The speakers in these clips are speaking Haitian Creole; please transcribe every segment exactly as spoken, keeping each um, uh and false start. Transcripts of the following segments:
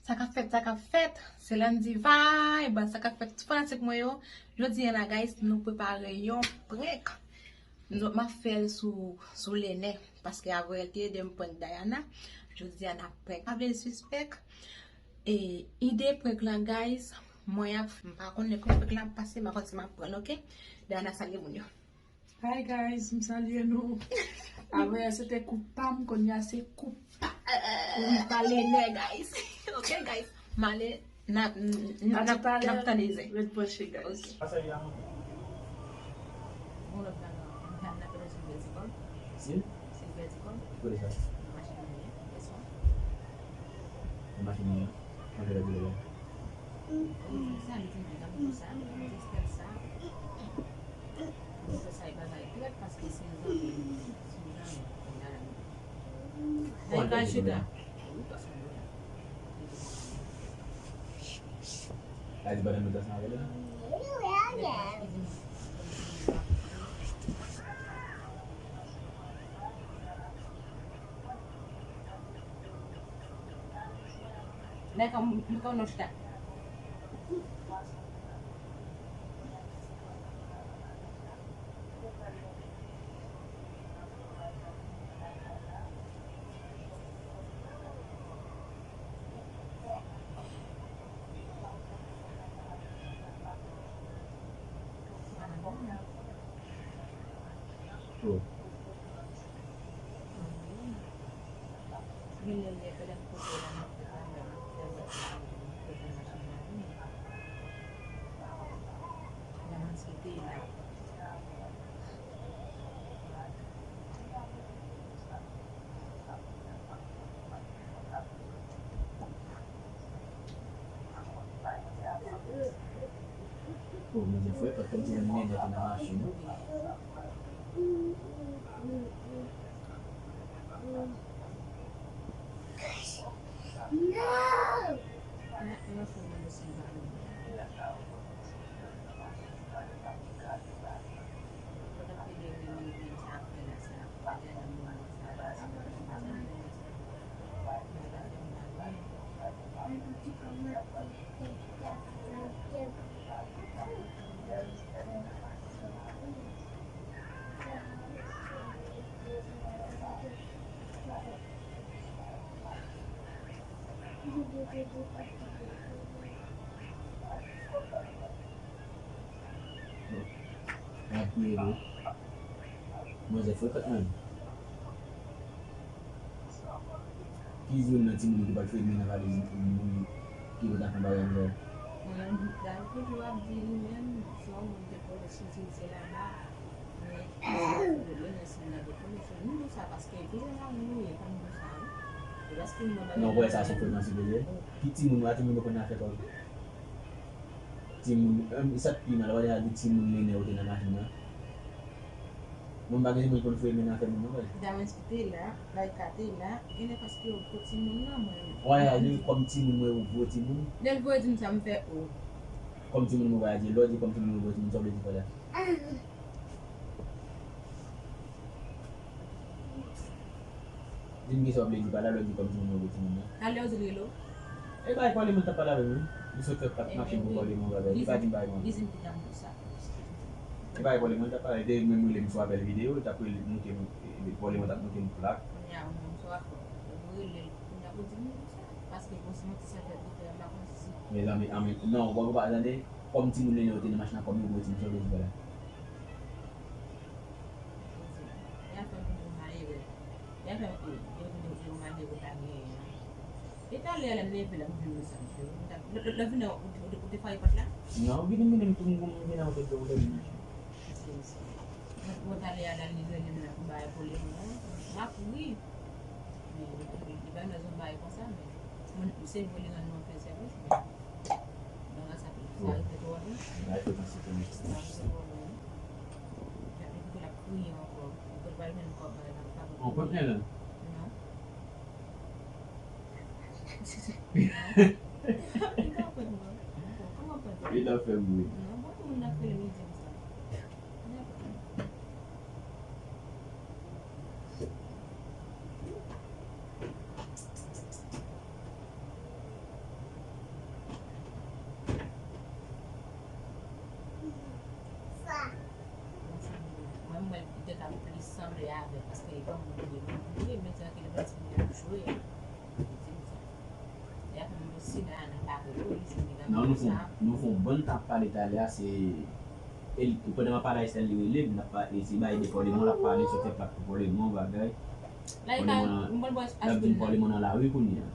Sa k ap fèt, sa k ap fèt, se Landy Vibe, sa k ap fèt tout fanatik mwen yo. Jodi a la, guys, nou prepare yon prank. Nou, m ap fè l sou, sou Lene, paske avè l te ede m prank Diana. Jodi a n ap prank. Pa vle l sispèk. E ide prank lan, guys, mwen ap, m pa konnen kòman prank lan ap pase, m pa konn si m ap pran l, oke? Diana, salye moun yo. Hi guys, m salye nou. Avè se te koup pa m, kounye a se koup pa, koup pa Lene, guys. Ok, guys. M ale, n ap, n, n, n ap, n ap tande zen. Ret branche, guys. Ok. Gon lòt bagay, n ap pale sou Vèdikòl. Si? Si Vèdikòl. Kote sa? Nan machin nan ye, yèswa. Nan machin nan ye? Antre la di la. Wi, sa, li te di, gade pou sa, li te fè sa. Mwen fè sa e bagay trèt paske se zanmi m, se zanmi m. Nan e pa chita. Wi, paske mwen. Ay, di pandan nou t ansanm avè l. Nèg an, m konn nou chita. Oh. Oh, mwen di frè, pa t kòmsi menm nèg la te nan machin, non. Bon, m ap priye tou. Manzè frekant menm. Ki youn nan timoun ki pral fèmen nan valèz moun ki pral fè bagay sa yo? Mwen, Dal toujou ap di li menm, se yon moun te pwofesyon, se laba. Men, eske Lene si l nan dekonosyon? Nou di sa paske vizaj nou ye, pa nou di sa, wi. E paske nou nan bagay. Non, wè sa se frekans li ye. Ki timoun, ou a timoun yo konn afè kòb. Timoun, e sa k pi mal, ou a deja di timoun Lene yo te nan machin nan. Mwen m pa gen timoun pou m fouye men nan afè moun non, wè. Damens ki te la, Laika te la, genlè paske yo gwo timoun nan, mwen. Wè, a di kòm timoun mwen ou gwo timoun. Lè l voye di m sa, m fè o. Kòm timoun mwen, wè, a di, lè w di kòm timoun mwen gwo timoun, sa w vle di pa la? Di m kisa w vle di pa la, lè w di kòm timoun mwen gwo timoun nan. Talè w di l rele w? E bay pale mwen t ap pale avè m, wi. Li sot fè pat machin pou pale mwen avè l. Li pa di m bagay mwen. Li di m ki dam pou sa. E bay pale mwen t ap pale, li te menm rele m sou apèl videyo, li t ap rele, monte m, e, pale mwen t ap monte m plak. Kounye a ou menm sou apèl, ou rele l, kounye a pou di m sa. Paske bon, si mwen ti sa fè pou fè, m pa konn si. Mezanmi, anmen, non, ou pa tande, kòm timoun Lene yo te nan machin nan, kòm yo gwo timoun, sa w vle di pa la? Koze. E afè moun yo malere. E afè yo, yo, yo, yo malere pa genyen. E talè a lè m leve la, m vin wè sa, mesye. Lè, lè, lè vin la, ou, ou, ou te frape pòt la? Non, vini, vini, m tou, m vini an kote ou lè vini. Mesye, mesye. Bon, bon, talè a la, li rele m la pou bagay pou li, non. M ap ri. Men, li, li, li pa nan zòn bagay konsa, men. Mwen, se vre li rann mwen fè sèvis, men. Bagay sa, sa rete twò lwen. Bagay frekans li konnen. Sa rete twò lwen. L ap, li koute l ap kriye ankò. Li kote pral jwenn kòb, bagay la, pa bon. On prank Nèlan? Non. Li pa prank mwen. Kòman prank? Li nan fè m ri. Non, bon, moun nan kreye li di m sa. Li nan prank mwen. Nou fè, nou fè yon bann tan ap pale talè a, se, e li, pandan m ap pale a Estelle, li rele m, l ap pa-, e se bay de Pòlemon l ap pale, sot fè plak pou Pòlemon, bagay. Pòlemon nan, l ap di m Pòlemon nan lari kounye a.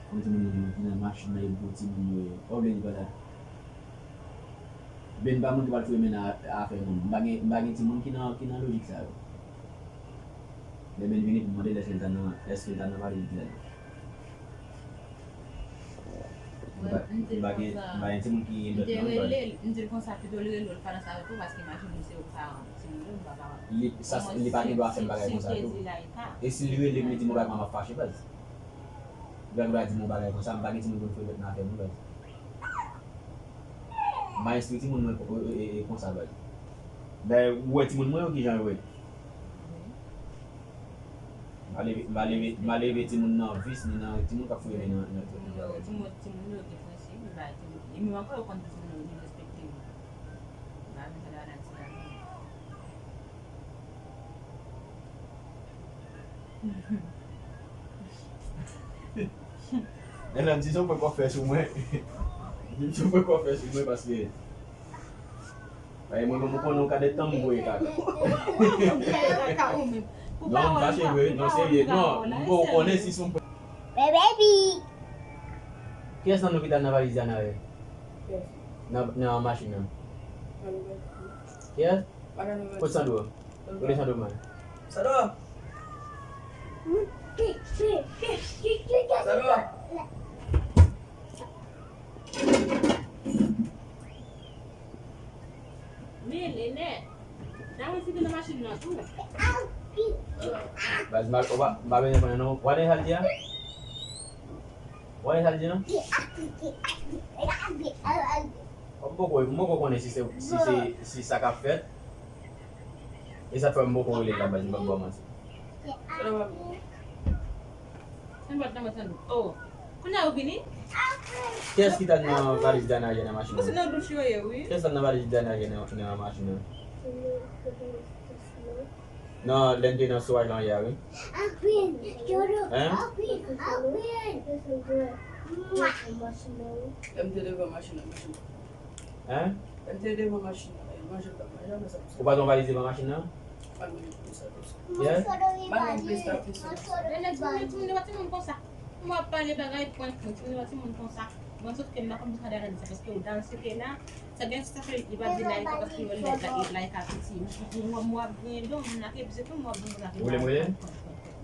Kòm timoun yo ki nan machin nan, epi pou timoun yo ye. Ou byen di pa la. Ben pa moun ki pral fouye men nan afè moun. M pa gen, m pa gen timoun ki nan, ki nan lojik sa yo. Lè Ben vini pou m mande l èske l ta nan, èske l ta nan valiz Dyana. M pa, m pa gen, m pa gen timoun ki gen dòt nan valiz. M te rele l, m di l konsa, pito l rele w, l pa nan sa avèk ou, paske imajine w se ou ki paran timoun yo, m pa ka. Li, sa, li pa gen dwa fè m bagay konsa tou. E si l rele m, li di m yon bagay, m ap fache, baz. Grann va di m yon bagay konsa, m pa gen timoun pou m fè met nan afè moun, baz. M a enstwi timoun mwen e, e, e konsa, baz. Dayè, ou wè timoun mwen yo kijan yo ye. M a leve, m a leve, m a leve timoun nan vis, ni nan timoun k ap fouye men nan, nan, nan, nan. Timoun, timoun yo gen prensip, yo bay timoun. E menm ankò, yo konn di timoun yo, yo respekte yo. M pa menm sa nan ti a non. Elan, di sa w pran kòfè sou mwen. Di sa w pran kòfè sou mwen paske, paske mwen menm ou konnen yon kadèt tan m voye kaka. Non, m fache vre, non, serye. Non, m poko konnen si se yon. Baby. Kiyès nan nou ki t al nan valiz Dyana ye? Nan, nan machin nan. Kiyès? Kote Sandro? Kote Sandro, man? Sandro! Sandro! Men, Nenè, Dawid te nan machin nan tou. Baz, m pa, m pa, m pa bezwen konnen non. W a tande sa l di a? W a tande sa l di a? M poko, m poko konnen si se, si se, si sa k ap fèt. E sa fè m poko rele l la, baz, m p ap ba w manti. Sa m pa t nan mwen tande. Oh. Kounye a ou vini? Kiyès ki t al nan valiz Dana yè nan machin nan? Mwen se nan douch yo ye, wi. Kiyès t al nan valiz Dana yè nan, nan machin nan? Non, lè n te nan sowaj lan yè a, wi. Hein? Lè m te devan machin nan, machin nan. Hein? Lè m te devan machin nan, manje m t ap manje, apre sa, ou pa t yon valiz devan machin nan? Pa t manje pou sa, pou sa. Yeah? Pa t manje pou sa, pou sa. Lè nèg timoun, timoun, timoun konsa. M ap pale bagay prank mwen, timoun, timoun konsa. Bon, sòf ke m pa konn pou sa dèyè sa, paske w dan se ke la, sa gen sa fè li pa di like, paske yo like, like a piti. M, m, m ap gen don, m nan ke pise tou, m ap gen don. Ou vle m rele?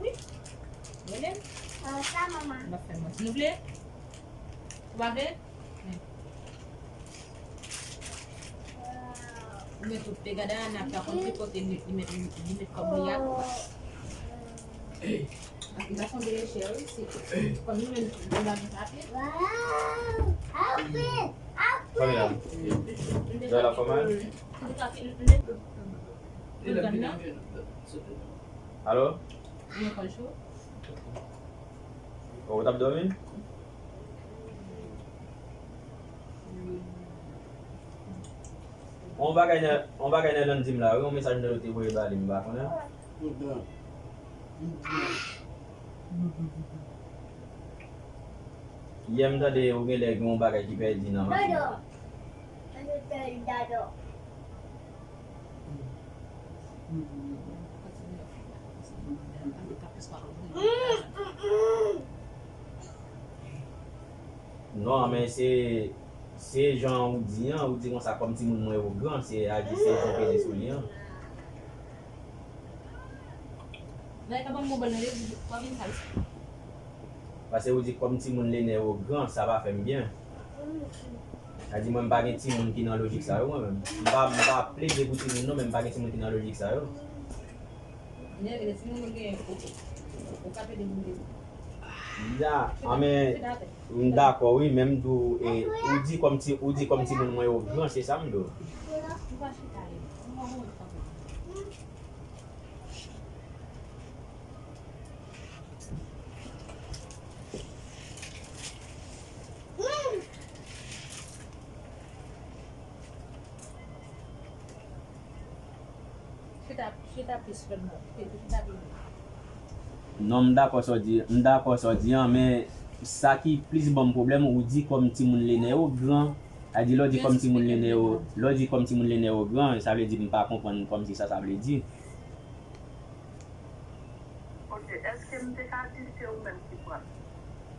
Wi. Rele m. Sa, manman. M ap fè manti. Nou vle? Ou pa vle? Ou met tout te gade a, n ap rakonte kote li, li met, li met kòb li a. Li pa sonde lè chè, wi, se kòm li menm, li pa gen papye. Kòm la. Jòy la fè mal. Alo? Ou t ap dòmi? On bagay nan, on bagay nan Landy m la, wi, on mesaj nan yo te voye ba li, m pa konnen. Yè m tande ou genlè gen on bagay ki pèdi nan machin nan. Non, men se, se jan ou di an, ou di konsa kòm timoun mwen yo gran, se a di se jan peze sou li an. Paske ou di kòm timoun Lenè yo gran, sa pa fè m byen. Sa di mwen m pa gen timoun ki nan lojik sa yo mwen menm. M pa, m pa plede pou timoun non, men m pa gen timoun ki nan lojik sa yo. Nèg, lè timoun ou genyen, ou, ou, ou ka plede pou li. Ya, a men, m dakò wi, men m di w, e, ou di kòm ti, ou di kòm timoun mwen yo gran, se sa m di w. Chita, chita plis lòt bò. Chita plis. Non, m dakò sa w di, m dakò sa w di an, men sa ki plis ban m pwoblèm, ou di kòm timoun Lenè yo gran. A di lè w di kòm timoun Lenè yo, lè w di kòm timoun Lenè yo gran, sa vle di m pa konprann kòmsi sa sa vle di. Ok, èske m te ka di se ou menm ki pran l?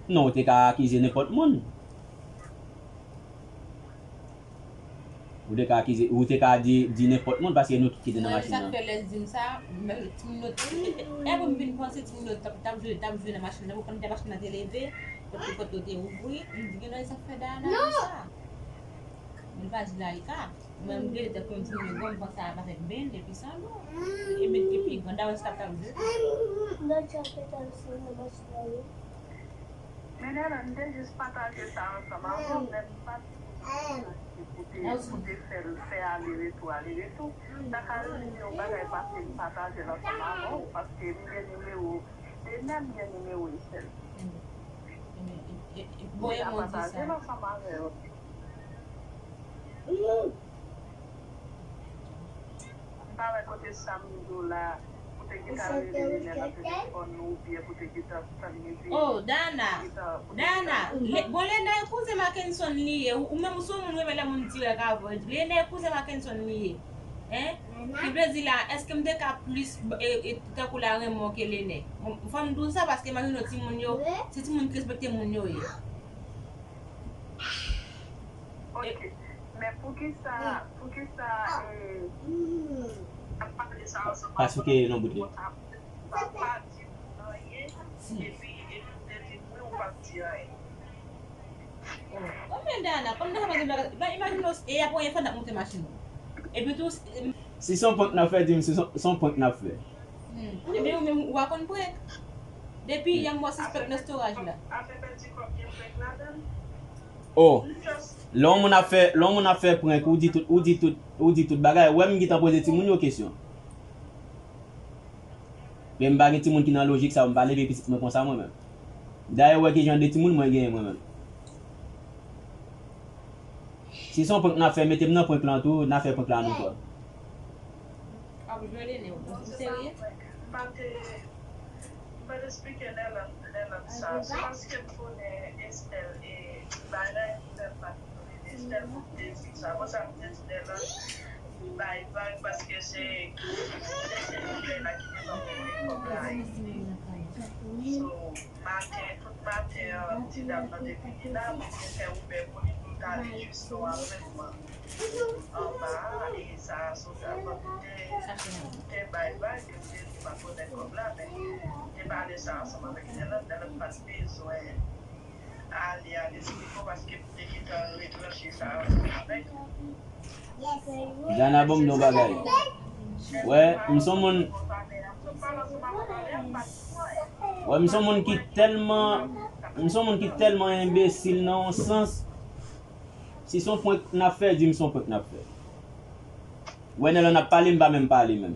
Non, ou te ka akize nenpòt moun. Ou te ka akize, ou te ka di, di nenpòt moun paske nou tout ki te nan machin nan. Sa k fè lè l di m sa, men timoun yo, epi m vin panse timoun yo t ap, t ap jwe, t ap jwe nan machin nan, pou konn lè machin nan te leve, kote pòt yo te ouvri, m di, "Gen lè sa k fè Dayana di sa." Men l pa di Laïka. Mwen, m rele tèt mwen, m di, "Men bon, m panse avèk Ben, epi Sandro." E met epi Ganda wè sa k ap jwe. Men Nèlè, m te jis pataje sa ansanm avè w, men m pa t pou te, pou te fè l fè ale retou, ale retou. Sa ka rive yon bagay pase, m pataje l ansanm avè w, paske m gen nimewo Denè, m gen nimewo Estelle. Voye m pataje l ansanm avè w. M pa wè kote Samdo la, pou te gentan rele Lenè nan telefòn ou, oubyen pou te gentan tann mizik. Oh, Dana. Dana, bon, Lenè e kouzen Mackenson li ye. Ou menm ou se yon moun renmen lè moun dirèk avè w. Lenè e kouzen Mackenson li ye. Hein? Ki vle di la, èske m te ka plis, e, e, tankou la renmen w ke Lenè? Bon, fò m di w sa paske imajine w timoun yo, se timoun ki respekte moun yo ye. Ok. Men poukisa, poukisa, e, n ap pale sa ansanm avè w, ou pa, pa di anyen, epi, epi m te di wi, ou pa di anyen. Oh, men Dana, kòm Dana pa gen bagay, ba imajine w, e apre yon fwa n ap monte machin nan. Epi tou, si se yon prank n ap fè, di m si se yon prank n ap fè. Hmm. Ebyen, ou menm, ou pa konn prank. Depi yè m wè sispèk nan storage la. Oh, lè yon moun ap fè, lè yon moun ap fè prank, ou di tout, ou di tout, ou di tout bagay. Ou wè m gentan poze timoun yo kesyon. Men m pa gen timoun ki nan lojik sa yo, m pa leve pitit mwen konsa mwen menm. Dayè, ou wè ki jan de timoun mwen genyen mwen menm. Si se yon prank n ap fè, mete m nan prank lan tou, n a fè prank la nou twa. Ap jwe Lenè, ou serye? M pa te, m pa t esplike Nèlè, Nèlè sa. Se paske m konnen Estelle e bagay, Nèlè pa t konnen Estelle pou m te di sa. Konsa m te di Nèlè bay vag paske se, se, se bagay la ki te ban mwen kòb la. So, maten, tout maten an, ti dam nan te vini la, mwen te fè Uber pou li, pou l t ale jis nou avèk mwen anba a, e sa a sot avan m te, m te bay vag, m te di m ap remèt kòb la, men m te pale sa ansanm avèk Nèlè, Nèlè pa t bezwen ale al esplike w paske m te gentan retranche sa ansanm avèk ou. Dana, ban m di w yon bagay. Wè, m se yon moun, wè, m se yon moun ki tèlman, m se yon moun ki tèlman enbesil nan yon sans. Si se yon prank n ap fè, di m se yon prank n ap fè. Wè, Nèlè n ap pale, m pa menm pale menm.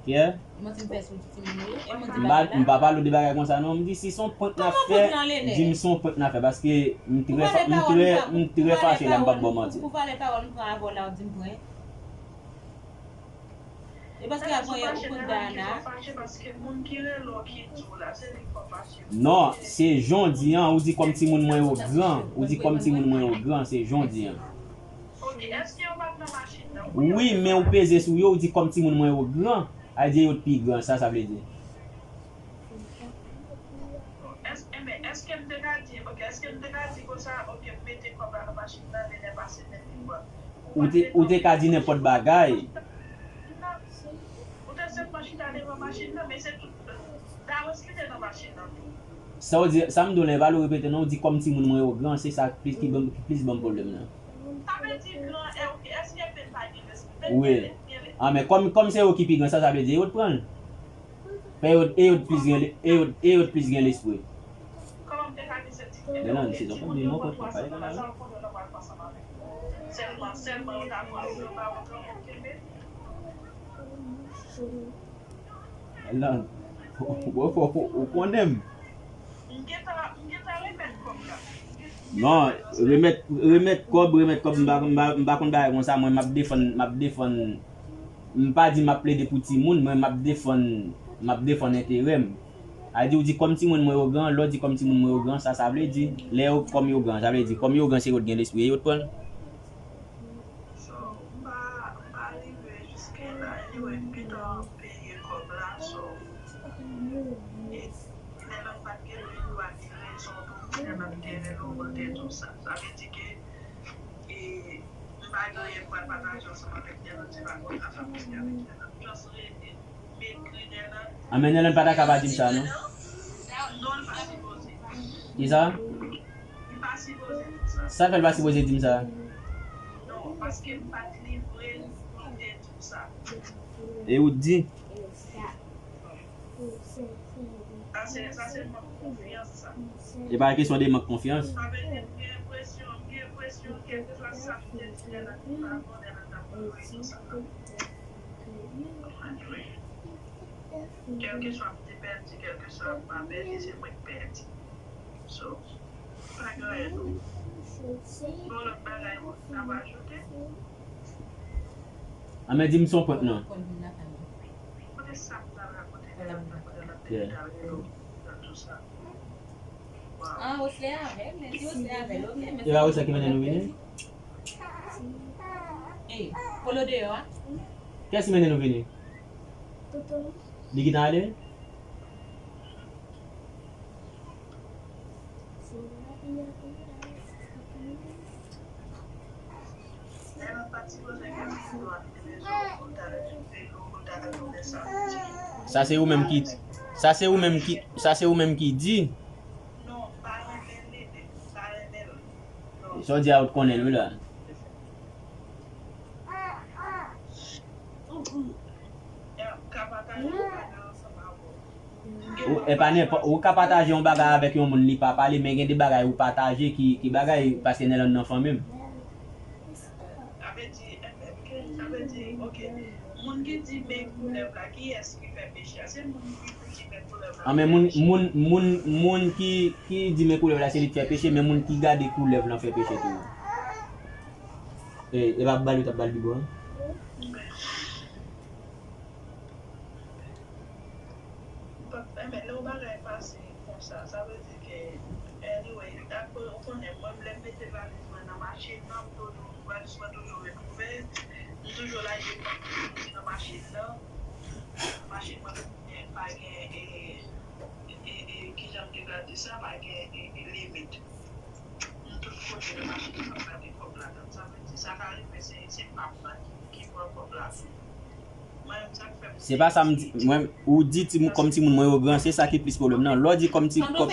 Kiyè? M pa, m pa pale w de bagay konsa non. M di si se yon prank n ap fè, di m se yon prank n ap fè, paske m trè, m trè, m trè fache la, m p ap ba w manti. Ou vale pawòl m pran avè w la, ou di m prank. E paske ap voye ou kot Dana. Non, se jan w di an, ou di kòm timoun mwen yo gran, ou di kòm timoun mwen yo gran, se jan w di an. Wi, men ou peze sou yo, ou di kòm timoun mwen yo gran, a di yo t pi gran, sa sa vle di? Èske m te ka di, ok, èske m te ka di konsa, ok, m mete kòb la nan machin nan, Lenè pase men li pran. Ou te, ou te ka di nenpòt bagay. Ou te senpman chita devan machin nan, men se tout Dawens ki te nan machin nan tou. Sa w di, sa m di w la, e pa lè w repete non, ou di kòm timoun mwen yo gran, se sa plis ki ban, ki plis ban m pwoblèm nan. Sa vle di gran, èske Pen pa gen lespri? Pen gen lespri? Wi. Ah, men kòm, kòm se yo ki pi gran, sa sa vle di, yo t pran l. Fè yo, e yo t plis gen, e yo, e yo t plis gen lespri. Kòman m te ka di se ti. Delan, se zòt konn di non, konn pale nan la. Sèlman, sèlman yo ta pran yo pa wè kòman m kenbe. Delan, ou, ou, ou, ou konnen m. M gentan, m gentan remèt kòb la. Non, remèt, remèt kòb, remèt kòb, m pa, m pa, m pa konn bagay konsa, mwen m ap defann, m ap defann, m pa di m ap plede pou timoun, mwen m ap defann, m ap defann enterè m. A di ou di kòm timoun mwen yo gran, lè w di kòm timoun mwen yo gran, sa sa vle di, lè yo kòm yo gran, sa vle di kòm yo gran se yo t gen lespri e yo t pran l. So, m pa, m pa rive jiske la. Anyway, m gentan peye kòb la, so, e, lè lòt pa t gen lespwa, gen rezon tou, lè lòt gen rezon pou l te di w sa. Sa vle di ke, e, m pa gen anyen pou al pataje ansanm avèk lè lòt, se pa kontra sa m fè avèk lè lòt. Just rete. Anben, Nèlèn pa ta ka pa di m sa, non. Kisa? Sa fè l pa sipoze di m sa? E ou di? E pa kesyon de mank konfyans. Kèlkeswa m te pèdi, kèlkeswa m pa pèdi, se mwen k pèdi. So, pa gen anyen non. Gon lòt bagay ou t ap ajoute? Anben, di m se yon prank non. Kote sa m t al rakonte lè lòt nan kote lòt te vin al rele w nan tou sa? Ah, Wesley avè l, men si Wesley avè l, oke, men e pa Wesley ki mennen nou vini? E, Polo deyò a? Kiyès ki mennen nou vini? Toto. Li gentan ale? Sa se ou menm ki, sa se ou menm ki, sa se ou menm ki di. Sa w di a, ou t konnen l wi la. Ou, e pa nenpò, ou ka pataje yon bagay avèk yon moun, li pa pale, men gen de bagay ou pataje ki, ki bagay, paske Nèlèn nan fanmi m. Sa vle di, oke, moun ki di men koulèv la, kiyès ki fè peche a? Se moun ki di men koulèv la. Ah, men moun, moun, moun, moun ki, ki di men koulèv la, se li k fè peche, men moun ki gade koulèv lan fè peche tou. E, e pa bal yo t ap bal bibo an? But, men lè yon bagay pase konsa, sa vle di ke, anyway, apre, ou konnen, mwen, lè m mete valiz mwen nan machin nan, m toujou, valiz mwen toujou ret ouvè, m toujou lage kòb nan machin nan, machin mwen pa gen, e, e, e, kijan m te ka di sa, pa gen, e, e, limit. M tout kote nan machin nan, m ap gade kòb ladann. Sa vle di, sa ka rive, se, se pa m nan ki, ki pran kòb la. Mwen menm, sa k fè m. Se pa sa m di, mwen, ou di timoun, kòm timoun mwen yo gran, se sa ki plis pwoblèm nan. Lè w di kòm ti, kòm,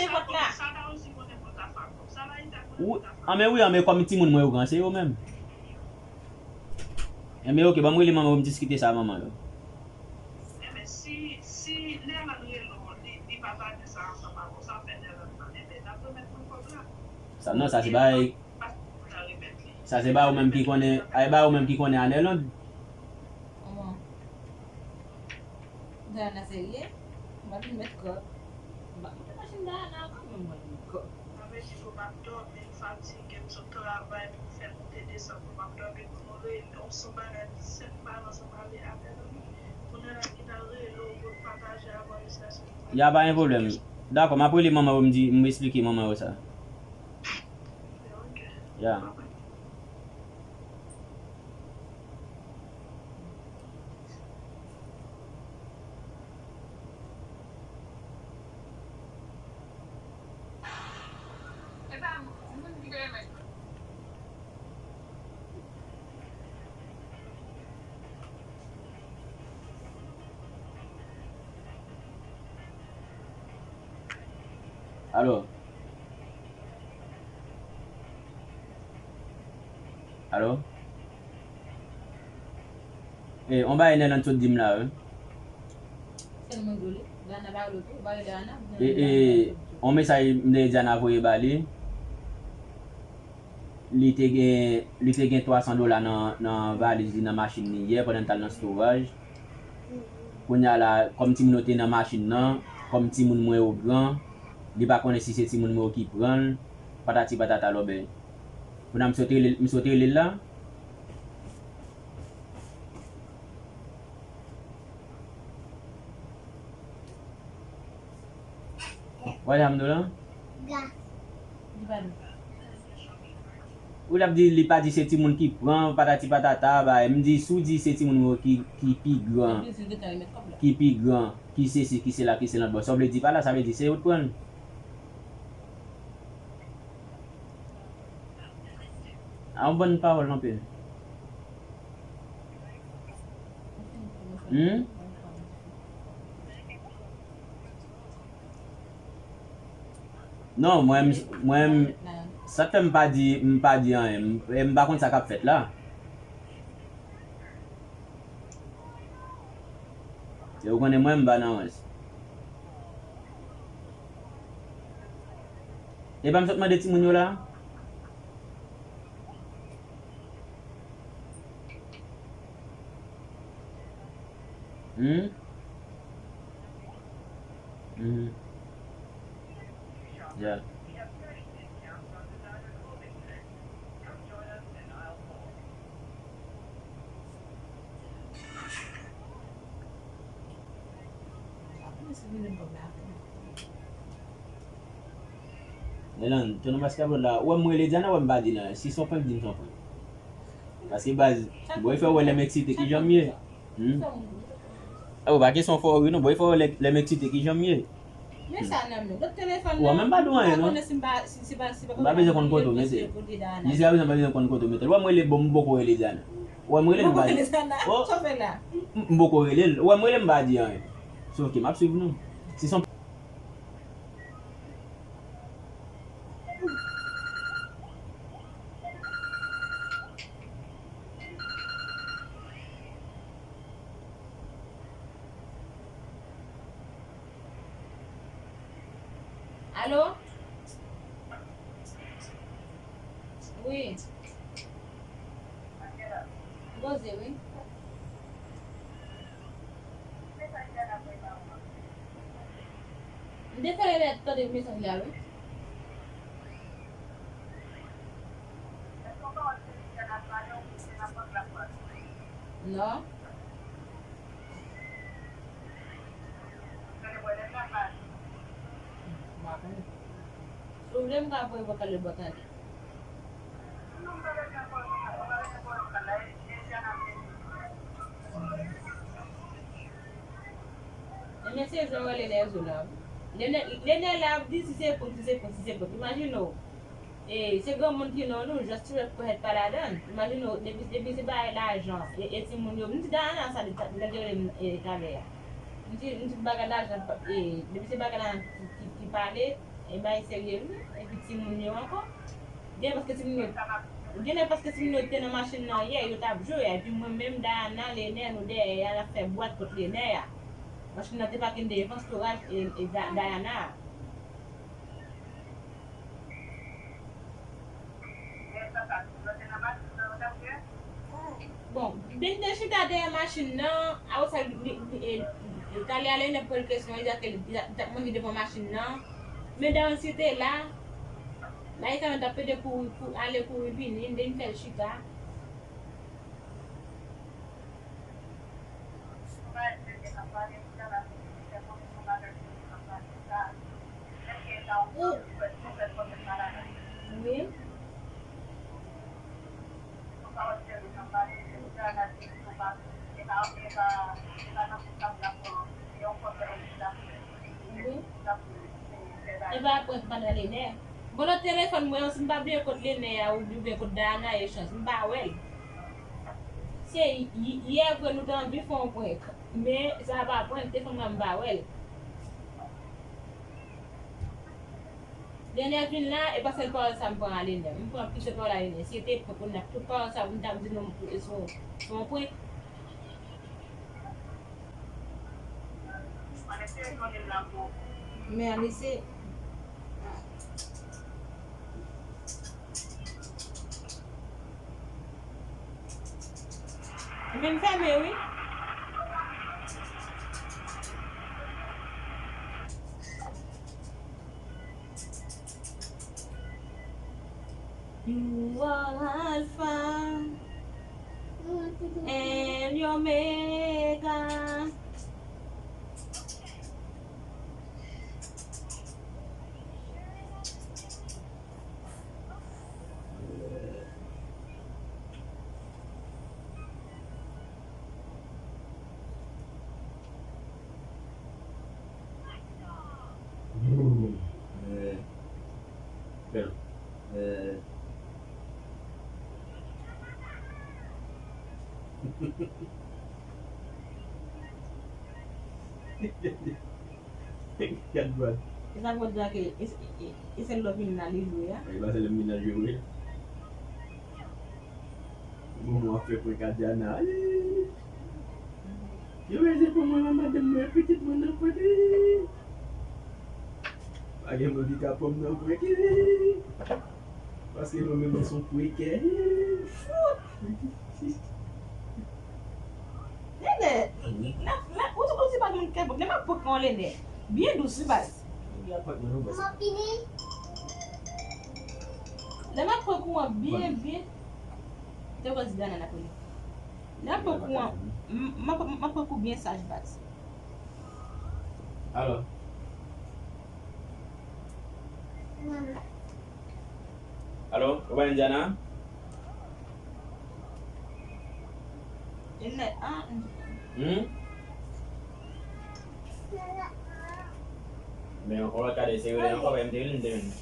ou, anben wi, anben kòm timoun mwen yo gran, se yo menm. Enben, oke, ban m rele manman yo, m diskite sa a manman yo. Enben, si, si Nèlèn rele w, li, li pataje sa ansanm avè w, sa fè Nèlèn nan, enben, n ap remèt mwen kòb la. Sa, non, sa se bagay, sa se bagay ou menm ki konnen, ay, bagay ou menm ki konnen a Nèlèn. Kòman? Ou ta nan serye? M pa vin met kòb. M pa monte machin Dayana kanmenm, mwen met kòb. Sa vle di pou m ap dòmi, m fatige, m sot travay, pou m fè monte desann, pou m ap dòmi, pou nou rele, yon son bagay, senp paran san pale avè l. Kounye a l ap gentan rele w pou l pataje avè w jiskaske nou. Y a pa gen pwoblèm. Dakò, m ap rele manman yo, m di, m esplike manman yo sa. Ok. Ya. Alo. Alo? E, on bagay Nèlèn sot di m la, wi. Sèl mwen di w li? E, e, yon mesaj m te Diana voye ba li. Li te gen, li te gen twa san dola nan, nan valiz li nan machin li yè pandan l t al nan storaj. Kounye a la, kòm timoun yo te nan machin nan, kòm timoun mwen yo gran, li pa konnen si se timoun mwen yo ki pran l, patati patata lòbèy. Kounye a m sot rele, m sot rele l la. Wè sa m di w la? Ou t ap di li pa di se timoun ki pran, patati patata, bay. M di, si w di se timoun yo ki, ki pi gran, ki pi gran, ki sesi, ki sela, ki se lòt bò, sa w vle di pa la, sa vle di se yo t pran l. A yon bann pawòl kanpe. Hmm? Non, mwen, mwen, sa k fè m pa di, m pa di anyen. M, m pa konn sa k ap fèt la. E ou konnen mwen, m pa nan rans. E pa m sot mande timoun yo la? Hmm? Mhm. Yeah. Melan, tonton Maskabon la, ou wè m rele Diana, ou wè m pa di l anyen. Si se yon prank, di m se yon prank. Paske baz, bon, e fè w wè lè m eksite, ki jan m ye. Hmm? Oh, pa kesyon fò ri non, bon, e fò w wè lè, lè m eksite, ki jan m ye. Men sa nan men. Lòt telefòn nan, ou wè, menm pa di w anyen non. M pa konnen si m pa, si, si pa, si pa, m pa bezwen konn kote w mete l. Jiska prezan, m pa bezwen konn kote w mete l. Ou wè m rele, bon, m poko rele Diana. Ou wè m rele, m pa di. Ou poko rele Diana? Sa w fè la? M, m poko rele l. Ou wè m rele, m pa di anyen. Se oke, m ap swiv nou. Si se yon Alo? Wi. M poze, wi. M te fè erè tande mesaj la, wi. Non. M pa konnen. Si w vle, m ka voye vokal yo ba w tande. Ebyen, se jan w wè Lenè zo la. Lenè, Lenè la ap di si se prank, si se prank, si se prank. Imajine w. E, se granmoun ki non nou, just ti rèv pwèt pa ladan. Imajine w, depi, depi se bagay lajan, e, e timoun yo. M di Dayana sa li t ap, li t ap rele m, e, talè a. M di, m di bagay lajan, e, depi se bagay lajan ki, ki, ki pale, e bagay serye wi. Epi timoun yo ankò. Gen paske timoun yo, gen lè paske timoun yo te nan machin nan yè, yo t ap jwe, epi mwen menm, Dayana, Lenè, nou dèyè a, n ap fè bwat kont Lenè a. Machin nan te pake devan storaj, e, e Da-, Dayana a. Bon, Benny te chita dèyè machin nan, apre sa, li, li, li, e, li, talè a Lenè pran l kesyon, li di ke li, li t ap manje devan machin nan. Men Dayana te la, Maïka menm t ap pede kouri, kou-, ale kouri vini, Benny fè l chita. Wi. Wi. E pa prank pandan Lenè. Bon, lòt telefòn mwen an, si m pa bliye kont Lenè a oubyen kont Dayana, e chans, m pa wè l. Se y-, y-, yè vre nou te anvi fè yon prank. Men, sa pa prank, telefòn mwen an, m pa wè l. Lenè vin la, e pa sèl pawòl sa m pran a Lenè. M pran plizyè pawòl a Lenè. Si se te prank, kounye a tout pawòl sa pou m t ap di nou, se yon, se yon prank. Men Alice, men m fèmen wi. You are Alpha and Omega. Gad bwat. E sa k vle di ke e, e, e sèl lè w vin la li jwe a? E pa sèl lè m vin la jwe vre. Bon, mwen ap fè prank a Diana. Yo reze pou mwen, madanm mwen, pitit mwen nan prank. Pa gen moun ki ka pran m nan prank. Paske mwen menm mwen se yon prekè. Fout! Nènè, lè, lè, ou, ou di pa moun kè, lè m ap prank ou an, Nènè, byen dous wi baz. Lè m ap prank ou an byen, byen. Te konn di Dana n ap rele. Lè m ap prank ou an, m, m ap, m ap prank ou byen saj baz. Alo. Alo, ou pa Indiana? Hmm? Men yon lòt kade se rele ankò, men m te rele, m te rele.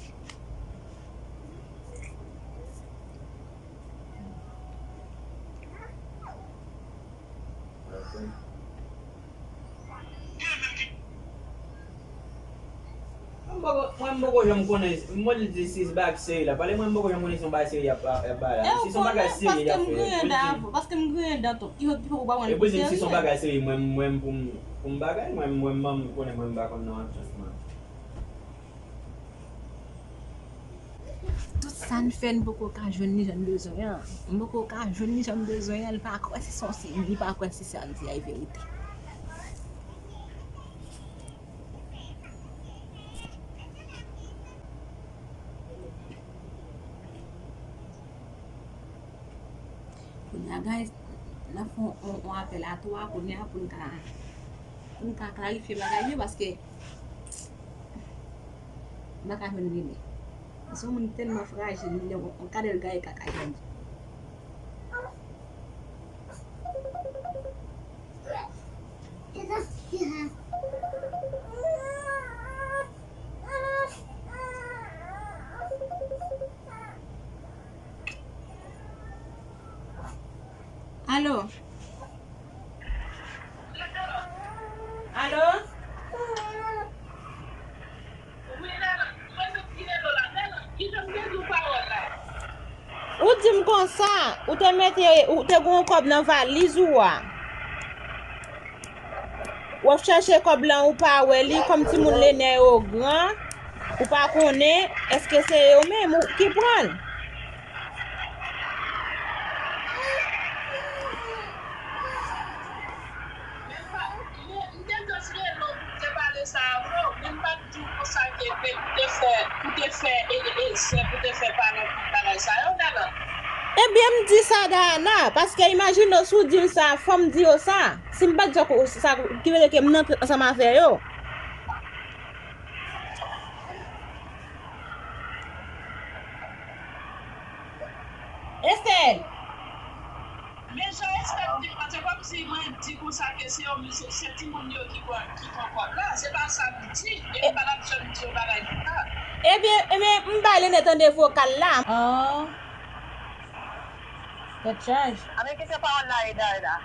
Mwen poko, mwen m poko janm konnen, mwen di si se bagay serye la. Pale mwen m poko janm konnen si se yon bagay serye y ap, y ap bay la. Si se yon bagay serye y ap fè. Paske m griyen dan, paske m griyen dan tou. Ki, ki poko pa wè l pou serye. E pou di si se yon bagay serye, mwen, mwen pou m, pou m bagay, mwen, mwen, mwen konnen mwen m pa konn nan yon chans mwen. Tout sa n fè, n poko ka jwenn li jan n bezwen an. M poko ka jwenn li jan m bezwen an, li pa kwè si se yon siy, li pa kwè si sa n di a e verite. Kounye a, guys, n ap fè yon, yon, yon apèl a twa kounye a pou n ka, pou n ka klarifye bagay yo, paske m pa ka jwenn li men. Se yon moun tèlman frajil, li yon, yon kadèl gaye ka ka jwenn li. Alo? Alo? Ou di m konsa, ou te mete, ou te gen yon kòb nan valiz ou a. W ap chache kòb lan, ou pa wè li, kòm timoun Lenè yo gran, ou pa konnen, èske se yo menm ou ki pran l? Men pa, men m te just rele w pou m te pale sa avè w, men m pa t di w konsa ke, ke pou te fè, pou te fè, e, e, e, sè, pou te fè paran pou bagay sa yo, Dana. Ebyen, m di sa, Dana, paske imajine w si w di m sa, fò m di yo sa. Si m pa t di yo sa, ki vle di ke m nan ansanm avè yo. Estelle! Men jan Estelle di m, se kòmsi mwen di konsa ke se yo, se, se timoun yo ki pran, ki pran kòb la. Se pa sa m di. E m pa t ap janm di yon bagay konsa. Ebyen, ebyen, m bay Lenè tande vokal la. An. Tèt chaje. Ann kite pawòl la, Eda, Eda.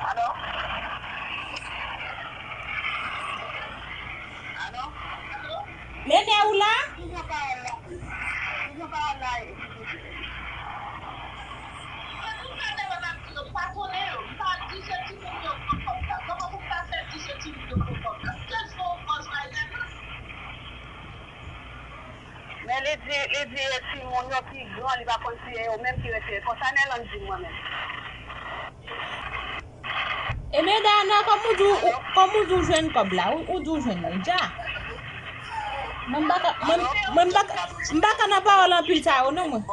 Alo? Alo? Alo? Lenè ou la? Ou pran pawòl la. Ou pran pawòl la, Eda. Mwen, m pa tande lè n ap di yo, m pa konnen yo. M pa di se timoun yo. Di e timoun yo ki gran, li pa konn si e yo menm ki retire. Konsa Nèland di m mwen menm. Ebyen, Dayana, kòm ou di w, kòm ou di w jwenn kòb la, ou, ou di w jwenn li, dja. Mwen m pa ka, mwen, mwen m pa ka, m pa ka nan pawòl anpil sa yo, non, mwen.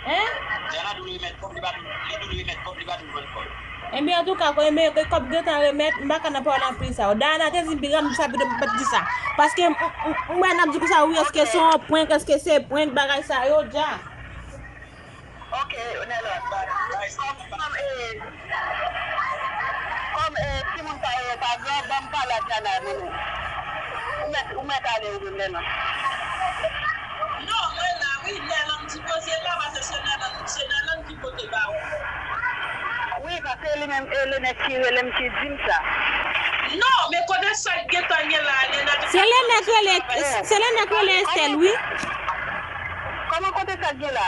Hein? Dayana di w li remèt kòb, li pa di w, li di w li remèt kòb, li pa di w jwenn kòb. Ebyen, antouka, kò, ebyen, ke kòb gentan remèt, m pa ka nan pawòl anpil sa yo. Dayana te di m piga m di sa, piga m pa t di sa. Paske m, m, m, m wè n ap di konsa, wi, èske se yon prank, èske se prank, bagay sa yo, dja. Ok, Nèland. Kòm, kòm, eh, kòm, eh, timoun sa yo pa gran, ban m pale ak Dayana, mwen menm. Ou mèt, ou mèt ale, ou menm, Nèland. Non, mwen la, wi, Nèland ti poze la, paske se Nèland, se Nèland ki pote ba ou. Wi, paske li menm, e Lenè ki rele m, ki di m sa. Non, men kote sa k gentan ye la, Lenè te Se Lenè k rele, se Lenè k rele Estèl, wi. Kòman kote sa k gen la?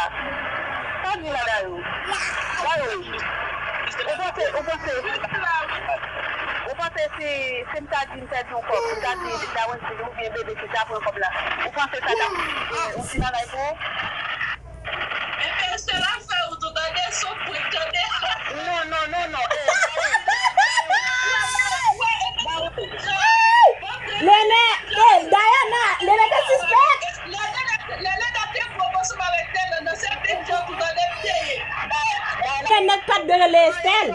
Sa k gen la, Dayou? Dayou, ou panse, ou panse, ou panse si, si m ta di m pèdi yon kòb, m ta di Darwin oubyen Bebe ki ta pran kòb la, ou panse sa t ap, eh, yon ti bagay pou ou? Epi se la fè ou tou tande, sou prik tande. Non, non, non, non. Eh, Lenè, eh, Dayana, Lenè te sispèk. Lenè te pwopoze avèk Lenè nan se pik jan tou tande m te ye. Lenè pa t dwe rele Estèl.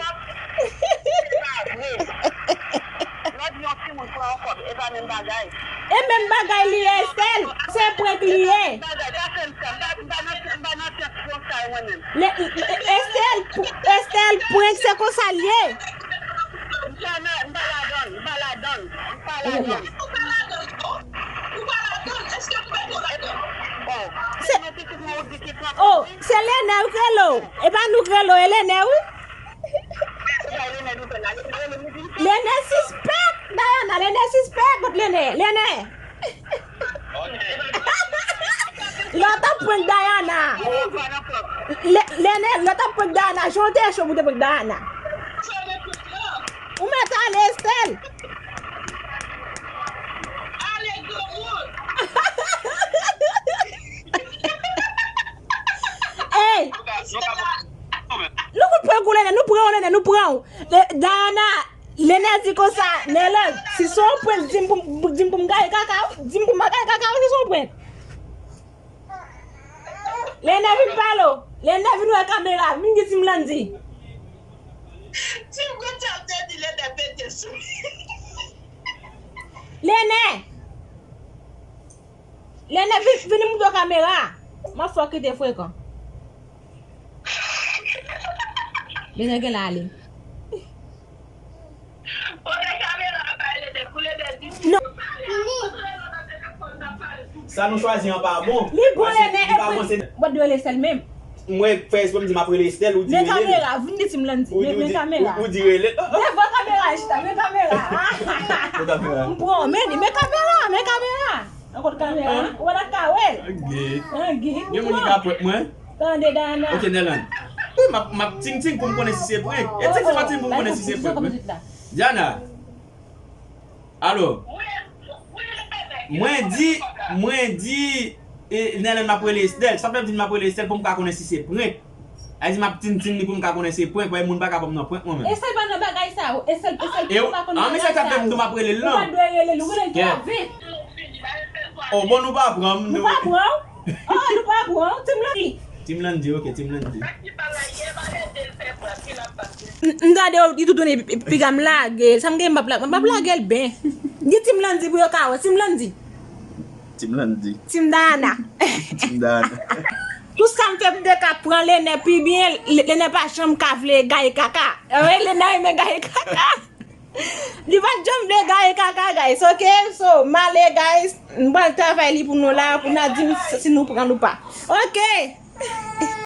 Lòt yon timoun pran yon kòb, e pa menm bagay. E menm bagay li ye, Estèl. Se prank li ye. Bagay, pa fè m sa. M pa, m pa nan, m pa nan tèt prank sa yo, mwen menm. Le, le, Estèl, Estèl, prank se konsa l ye. M pa nan, m pa ladann, m pa ladann, m pa ladann. Ou pa ladann, non? Ou pa ladann, èske nou mete w ladann? Oh, se, se mwen pitit mwen ou di ki prank. Oh, se Lenè wi k rele w. E pa nou k rele w, e Lenè wi. Lenè sispèk, Dayana, Lenè sispèk, kot Lenè? Lenè. Lè w t ap prank Dayana. Le-, Lenè, lè w t ap prank Dayana, jan w te cho pou w te prank Dayana. Ou mèt ale, Estèl. Ey! Nou fout pran kou Lenè, nou pran w, Lenè, nou pran w. Le-, Dayana, Lenè di konsa, Nèland, si se yon prank, di m pou m, di m pou m gaye kaka w, di m pou m pa gaye kaka w, si se yon prank. Lenè vin pale w, Lenè vin wè kamera, vin di Team Landy. Team Landy ap te di Lenè pete sou li. Lenè! Lenè, vin, vin montre w kamera. M ap fè w kite frekan. Lenè gen la ale. Non. Sa nou chwazi an pa bon. Li bon, Lenè, li pa bon, se bòt de rele sèl menm. Mwen fè espre m di m ap rele Estèl, ou di rele. Men kamera, vin di Team Landy. Men, men kamera. Ou di rele. Devan kamera, chita, men kamera. Men kamera. M pran, men, men kamera, men kamera. Ankò kamera, ou pa ta ka wè l. Gen moun ki ka prank mwen. Tande, Dayana. Ok, Nèland. Wi, m ap, m ap ting ting pou m konnen si se prank. E ting se pa ting pou m konnen si se prank, wi. Dayana. Alo. Mwen di, mwen di, e, Nèland m ap rele Estèl. Sa fè m di m ap rele Estèl pou m ka konnen si se prank. Ay di m ap tintin li pou m ka konnen se prank, paske moun pa ka pran m nan prank mwen menm. Estèl pa nan bagay sa yo. Estèl, Estèl, ou pa konn bagay sa yo. An, men se sa fè m di m ap rele l lan. Ou pa dwe rele l, ou rele l twò vit. Oh, bon, nou pa pran m, nou. Nou pa pran w? Oh, nou pa pran w? Team Landy. Team Landy, ok, Team Landy. M, m tande yo, li tou tounen pi, pi, piga m lage l. Sa m gen, m p ap la-, m p ap lage l ben. Di Team Landy pou yo ka wè. Team Landy. Team Landy. Team Dayana. Team Dayana. Tout sa m fè pou m te ka pran Lenè pi byen, Le-, Lenè pa janm ka vle gaye kaka. Wi, Lenè renmen gaye kaka. Li pa t janm vle gaye kaka, guys, ok? So, m ale, guys, m pral travay li pou nou la, pou n a di m si nou pran l ou pa. Ok!